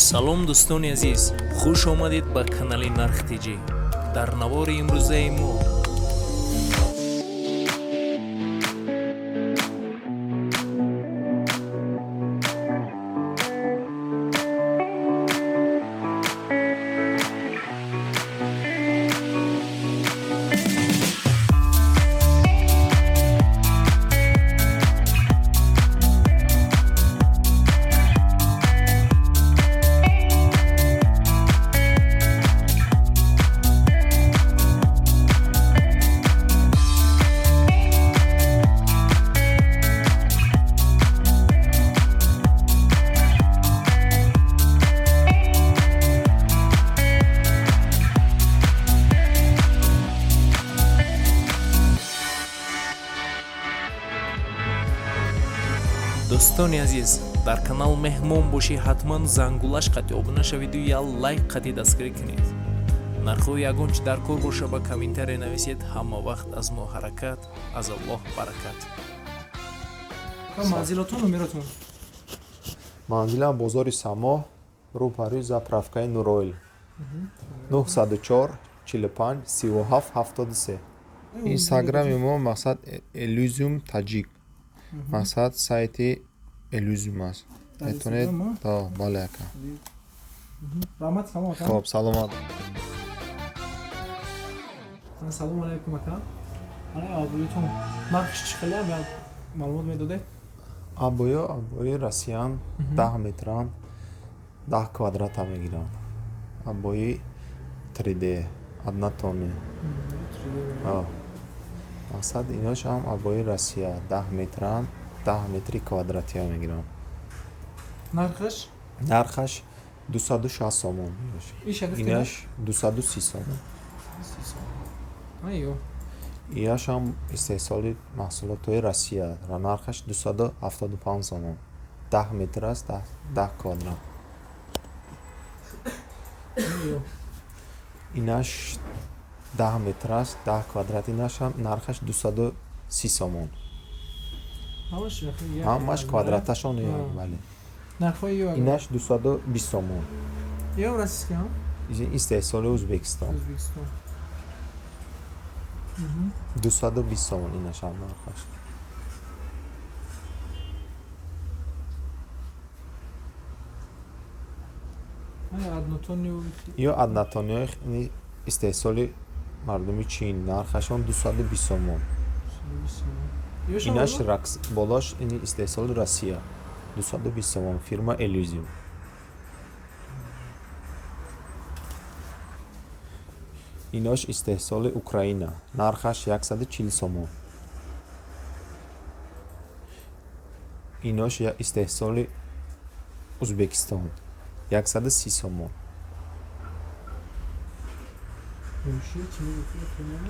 Салом, дӯстони азиз, хуш омадед ба канали Нарх ТЖ. Дар навори имрӯзаи мо дӯстони азиз, дар канал меҳмон бошӣ, ҳатман зангулаш қати обуна шавиду як лайк қати дастгирӣ кунед. Нархҳои ягон чи дар кор боша, ба комментария нависед. Ҳама вақт аз мо ҳаракат, аз Аллоҳ баракат. Манзилотон, номеротон? Манзилам бозори Само, рӯпарӯи заправкаи Нуроил, 904 45 37 73. Инстаграми мо, мақсад, Элюзиум Таҷик, мақсад, сайти Элюзиум аст, метавонед. Бале, ака. Раҳмат, салом, ака. Хоб, саломат. Салому алайкум, ака. Обоитон нархш чӣ хеле, як маълумот медодед? Обоё, обои россиян, 10 метран, 10 квадрата мегиранд. Обои 3D, однотонный. Мақсад, иношам обои Россия, 10 метран, 10 метри квадратия мегиранд. Нархаш? Нархаш 260 сомон. Инаш 230 сомон. Иашам истеҳсоли маҳсулотҳои Россия, нархаш 275 сомон, 10 метр аст, 10 квадрат. Инаш 10 метр аст, 10 квадрат, инашам нархаш 230 сомон. Ҳамаш квадраташон як, бале. Инаш 220 сомон. Истеҳсоли Ӯзбекистон, 220 сомон инашам нархаш. Ё однотонный, истеҳсоли мардуми Чин, нархашон 220 сомон. Инаш болош, ини истеҳсоли Россия, 220 сомон, фирма Элюзиум. Инош истеҳсоли Украина, нархаш 140 сомон. Инош истеҳсоли Ӯзбекистон, 130 сомон.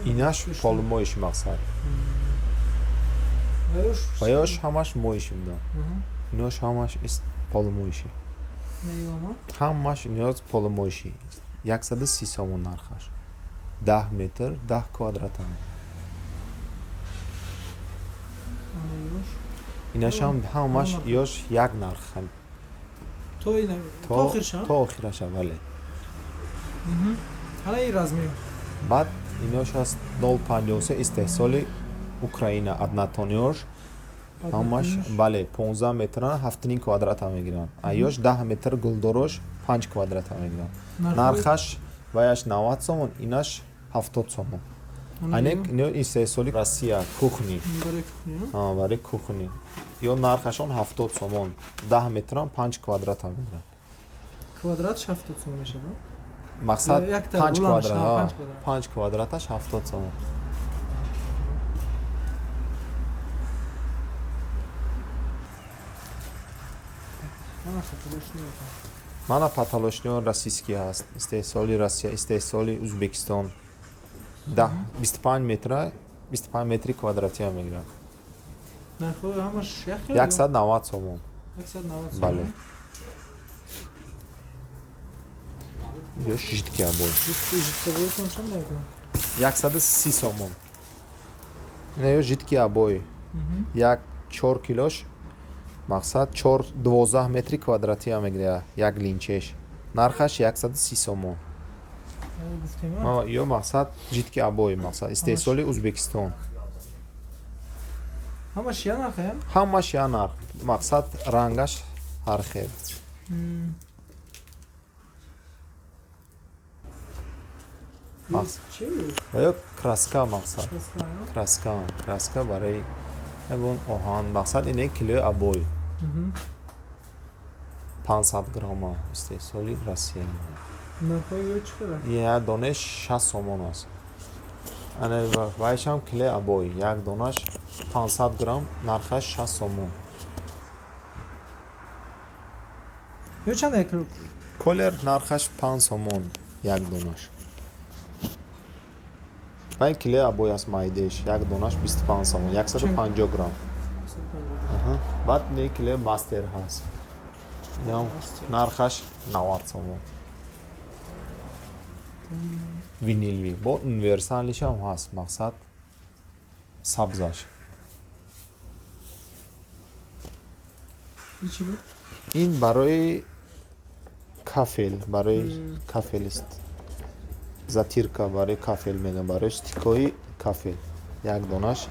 Инаш полумоющий, мақсад, ва ёш ҳамаш моющий буда. Инош ҳамаш полумоющий, ҳамаш иноз полумоющий, 130 сомон нархаш, 10 метр, 10 квадратан. Инашам ҳамаш ёш як нарх то охираша, бале. Баъд инош аст 0,53, истеҳсоли Украина, однотонный, ҳамаш, бале, 15 метран, 7,5 квадрата мегиранд. Аёш 10 метр гулдорош 5 квадрата мегиранд. Нархаш ваяш 90 сомон, инаш 70 сомон. Анек ино истеҳсоли Россия, кухни, барои кухни. Ё нархашон 70 сомон, 10 метран, 5 квадрата мегиранд. Мақсад, 5 квадрат, 5 квадраташ 70 сомон. Мана потолочный российский ҳаст, истеҳсоли Россия, истеҳсоли Ӯзбекистон, 25 метра, 25 метри квадратия мегирад, 190 сомон, бале. Ё жидкий обой 130 сомон. Ина ё жидкий обой, як 4 килош, мақсад, чор 12 метри квадратия мегирад, як линчеш. Нархаш 130 сомон. Ё мақсад жидкий обои, мақсад истеҳсоли Узбекистон. Ҳамаш я нарх? Ҳамаш я нарх. Мақсад рангаш ҳар хел. Ё краска мақсад. Краска, краска барои ягон оҳан. Мақсад ине килои обои. 500 грамма истеҳсоли Россия. Як донаш 60 сомон аст. Ана вайшам килои обои, як донаш 500 грамм, нархаш 60 сомон. Ё чанд як кило? Колер нархаш 5 сомон як донаш. Вай килои обои аст майдеш, як донаш 25 сомон, 150 грамм. Баъд не килои мастер ҳаст. Инам нархаш 90 сомон. Винилви бо универсалишам ҳаст, мақсад сабзаш. Ин барои кафел, барои кафелист. Затирка барои кафел мегӯям, барои стикои кафел. Як донаш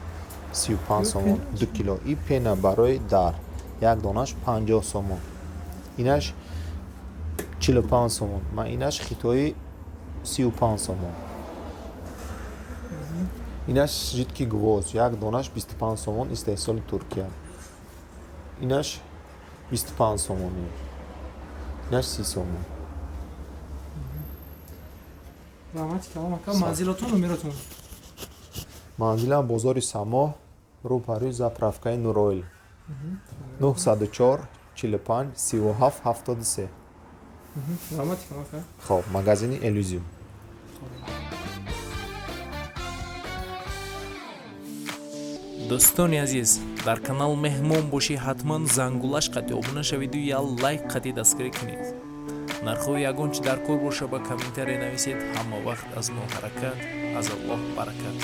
35 сомон, 2 кило. И пена барои дар, як донаш 50 сомон. Инаш 45 сомон. Ма инаш хитои 35 сомон. Инаш жидкий гвоздь, як донаш 25 сомон, истеҳсоли Туркия. Инаш 25 сомон. Инаш 30 сомон. Раҳмати калом ака. Манзилатон, номератон? Манзилам бозори Само, рӯпарӯи заправкаи Нуроил. 904 45 37 73. Раҳмати калом ака. Хоб, магазини Элюзиум. Дӯстони азиз, дар канал меҳмон бошӣ, ҳатман зангулаш қати обуна шавиду я лайк қати дастгирӣ кунед. Нархҳои ягон чи дар кор боша ба комментария нависед. Ҳама вақт аз мо ҳаракат, аз Аллоҳ баракат.